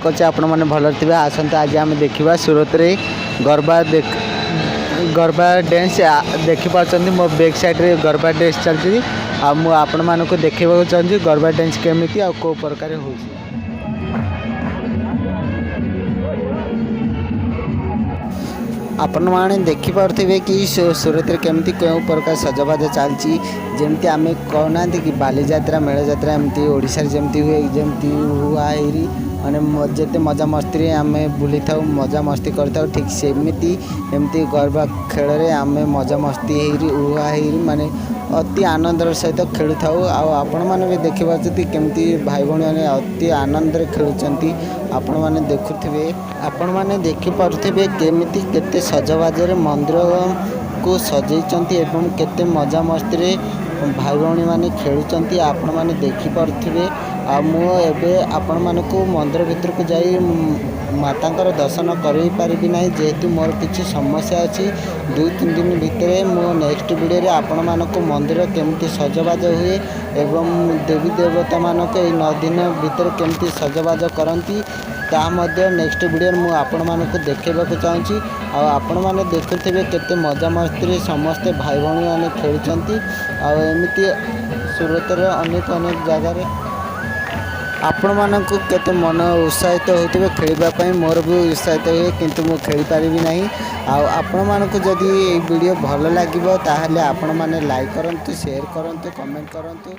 କରୁଛି ଆପଣମାନେ ଭଲରେ ଥିବେ। ଆସନ୍ତୁ, ଆଜି ଆମେ ଦେଖିବା ସୁରତରେ ଗରବା ଦେଖ ଗରବା ଡ୍ୟାନ୍ସ। ଦେଖିପାରୁଛନ୍ତି, ମୋ ବ୍ୟାକ୍ ସାଇଡ଼୍ରେ ଗରବା ଡ୍ୟାନ୍ସ ଚାଲିଛି। ଆଉ ମୁଁ ଆପଣମାନଙ୍କୁ ଦେଖେଇବାକୁ ଚାହୁଁଛି ଗରବା ଡ୍ୟାନ୍ସ କେମିତି ଆଉ କେଉଁ ପ୍ରକାର ହେଉଛି। ଆପଣମାନେ ଦେଖିପାରୁଥିବେ କି ସୁରତରେ କେମିତି, କେଉଁ ପ୍ରକାର ସଜବାଜ ଚାଲିଛି। ଯେମିତି ଆମେ କହୁନାହାନ୍ତି କି ବାଲିଯାତ୍ରା, ମେଳଯାତ୍ରା ଏମିତି ଓଡ଼ିଶାରେ ଯେମିତି ହୁଏ, ଯେମିତି ହୁଆ ହେଇରି ମାନେ ଯେତେ ମଜାମସ୍ତିରେ ଆମେ ବୁଲିଥାଉ, ମଜାମସ୍ତି କରିଥାଉ, ଠିକ୍ ସେମିତି ଏମିତି ଗରବା ଖେଳରେ ଆମେ ମଜାମସ୍ତି ହେଇରି, ଉହା ହେଇରି, ମାନେ ଅତି ଆନନ୍ଦର ସହିତ ଖେଳୁଥାଉ। ଆଉ ଆପଣମାନେ ବି ଦେଖିପାରୁଛନ୍ତି କେମିତି ଭାଇ ଭଉଣୀମାନେ ଅତି ଆନନ୍ଦରେ ଖେଳୁଛନ୍ତି। ଆପଣମାନେ ଦେଖୁଥିବେ, ଆପଣମାନେ ଦେଖିପାରୁଥିବେ କେମିତି କେତେ ସଜବାଜରେ ମନ୍ଦିରକୁ ସଜେଇଛନ୍ତି ଏବଂ କେତେ ମଜାମସ୍ତିରେ ଭାଇ ଭଉଣୀମାନେ ଖେଳୁଛନ୍ତି, ଆପଣମାନେ ଦେଖିପାରୁଥିବେ। ଆଉ ମୁଁ ଏବେ ଆପଣମାନଙ୍କୁ ମନ୍ଦିର ଭିତରକୁ ଯାଇ ମାତାଙ୍କର ଦର୍ଶନ କରେଇ ପାରିବି ନାହିଁ, ଯେହେତୁ ମୋର କିଛି ସମସ୍ୟା ଅଛି। 2-3 ଦିନ ଭିତରେ ମୁଁ ନେକ୍ସଟ ଭିଡ଼ିଓରେ ଆପଣମାନଙ୍କୁ ମନ୍ଦିର କେମିତି ସଜବାଜ ହୁଏ ଏବଂ ଦେବୀ ଦେବତାମାନଙ୍କୁ ଏଇ 9 ଦିନ ଭିତରେ କେମିତି ସଜବାଜ କରନ୍ତି, ତାହା ମଧ୍ୟ ନେକ୍ସଟ ଭିଡ଼ିଓରେ ମୁଁ ଆପଣମାନଙ୍କୁ ଦେଖେଇବାକୁ ଚାହୁଁଛି। ଆଉ ଆପଣମାନେ ଦେଖୁଥିବେ କେତେ ମଜାମସ୍ତିରେ ସମସ୍ତେ ଭାଇ ଭଉଣୀମାନେ ଖେଳୁଛନ୍ତି। ଆଉ ଏମିତି ସୁରତରେ ଅନେକ ଅନେକ ଜାଗାରେ ଆପଣମାନଙ୍କୁ କେତେ ମନ ଉତ୍ସାହିତ ହେଉଥିବେ ଖେଳିବା ପାଇଁ। ମୋର ବି ଉତ୍ସାହିତ ହୁଏ, କିନ୍ତୁ ମୁଁ ଖେଳିପାରିବି ନାହିଁ। ଆଉ ଆପଣମାନଙ୍କୁ ଯଦି ଏଇ ଭିଡ଼ିଓ ଭଲ ଲାଗିବ, ତାହେଲେ ଆପଣମାନେ ଲାଇକ୍ କରନ୍ତୁ, ସେୟାର କରନ୍ତୁ, କମେଣ୍ଟ କରନ୍ତୁ।